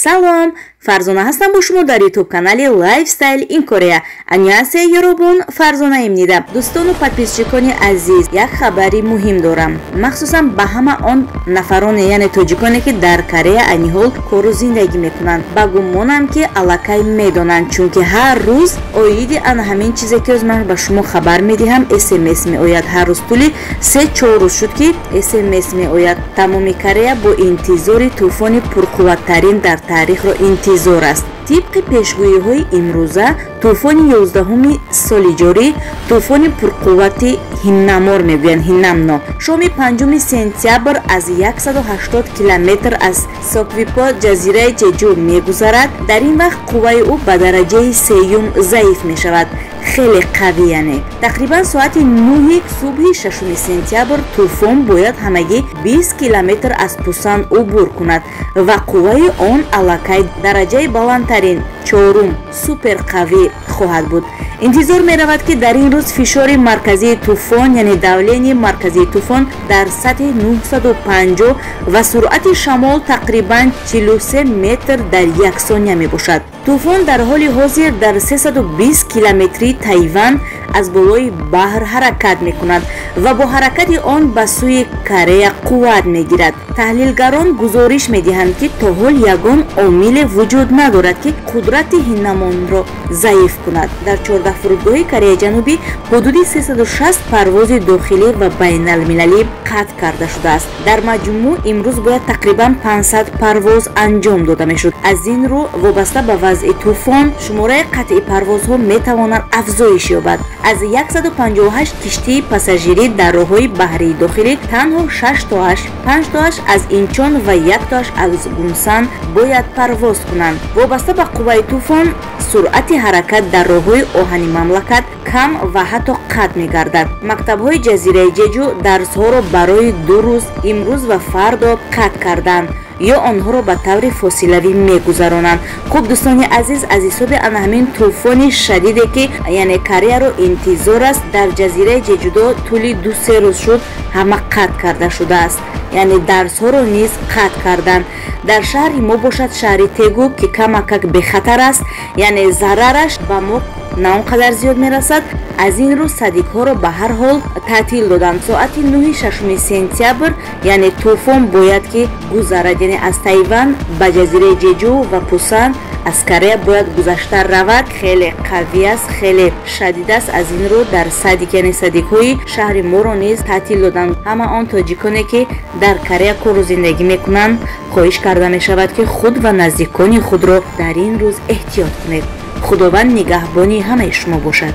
Салом! Фарзона ҳастам бо шумо дар YouTube канали Lifestyle in Korea. Аньясе ёробун, Фарзона имнида. Дӯстону подписчикони азиз, як хабари муҳим дорам. Махсусан ба ҳама он нафароне, яъне тоҷиконе, ки дар Корея айни ҳол кору зиндагӣ мекунанд. Ба гумонам, ки аллакай медонанд, чунки ҳар рӯз оиди ана ҳамин чизе, ки ман ба шумо хабар медиҳам, СМС меояд. Ҳар рӯз тӯли 3-4 рӯз шуд, ки СМС меояд. Тамоми Корея бо интизори тӯфони пурқувваттарин дар таърихро интизор аст. Тибқи пешгӯиҳои имрӯза, тӯфони 11-уми соли ҷорӣ, тӯфони пурқуввати Ҳиннамор мегӯянд, Ҳиннамно, шоми 5 сентябр аз 180 километр аз Соквипо, ҷазираи Чеҷу, мегузарад. Дар ин вақт қувваи ӯ ба дараҷаи сеюм заиф мешавад, хеле қавӣ. Яъне тақрибан соати 9 субҳи 6 сентябр тӯфон бояд ҳамагӣ 20 километр аз Пусан убур кунад ва қувваи он аллакай дараҷаи баландтарин чорум, суперқавӣ хоҳад буд. Интизор меравад, ки дар ин рӯз фишори марказии тӯфон, яъне давление марказии тӯфон, дар сатҳи 950 ва суръати шамол тақрибан 43 метр дар як сония мебошад. Тӯфон дар ҳоли ҳозир дар 320 километрии Тайван аз болои баҳр ҳаракат мекунад ва бо ҳаракати он ба сӯи Корея қувват мегирад. Таҳлилгарон гузориш медиҳанд, ки то ҳол ягон омиле вуҷуд надорад, ки қудрати Ҳиннамонро заиф кунад. Дар 14 фурудгоҳи Кореяи Ҷанубӣ ҳудуди 360 парвози дохилӣ ва байналмилалӣ қатъ карда шудааст. Дар маҷмӯъ имрӯз бояд тақрибан 500 парвоз анҷом дода мешуд. Аз ин рӯ, вобаста ба вазъи тӯфон, шумораи қатъи парвозҳо метавонад афзоиш ёбад. Аз 158 киштии пассажирӣ дар роҳҳои баҳрии дохилӣ танҳо 6 тоаш, 5 тоаш аз Инчон ва 1 тоаш аз Гунсан бояд парвоз кунанд. Вобаста ба қувваи тӯфон, суръати ҳаракат дар роҳҳои оҳани мамлакат кам ва ҳатто қатъ мегардад. Мактабҳои ҷазираи Ҷеҷу дарсҳоро барои 2 рӯз, имрӯз ва фардо, қатъ карданд ё онҳоро ба таври фосилавӣ мегузаронанд. Хуб, дӯстони азиз, аз ҳисоби ана ҳамин тӯфони шадиде, ки яъне Кореяро интизор аст, дар ҷазираи Ҷеҷудо тӯли 2-3 рӯз шуд, ҳама қатъ карда шудааст, яъне дарсҳоро низ қатъ карданд. Дар шаҳри мо бошад, шаҳри Тегу, ки камакак бехатар аст, яъне зарараш ба мо на он қадар зиёд мерасад, аз ин рӯз садикҳоро ба ҳар ҳол таътил доданд. Соати 9 6 сентябр, яъне тӯфон бояд ки гузарад, яъне аз Тайван ба ҷазираи Ҷеҷу ва Пусан аз Корея бояд гузашта равад. Хеле қавӣ аст, хеле шадид аст. Аз ин рӯ дар садик, яъне садикҳои шаҳри моро низ таътил доданд. Ҳама он тоҷиконе, ки дар Корея кору зиндагӣ мекунанд, хоҳиш карда мешавад, ки худ ва наздикони худро дар ин рӯз эҳтиёт кунед. Худованд нигаҳбони ҳамаи шумо бошад.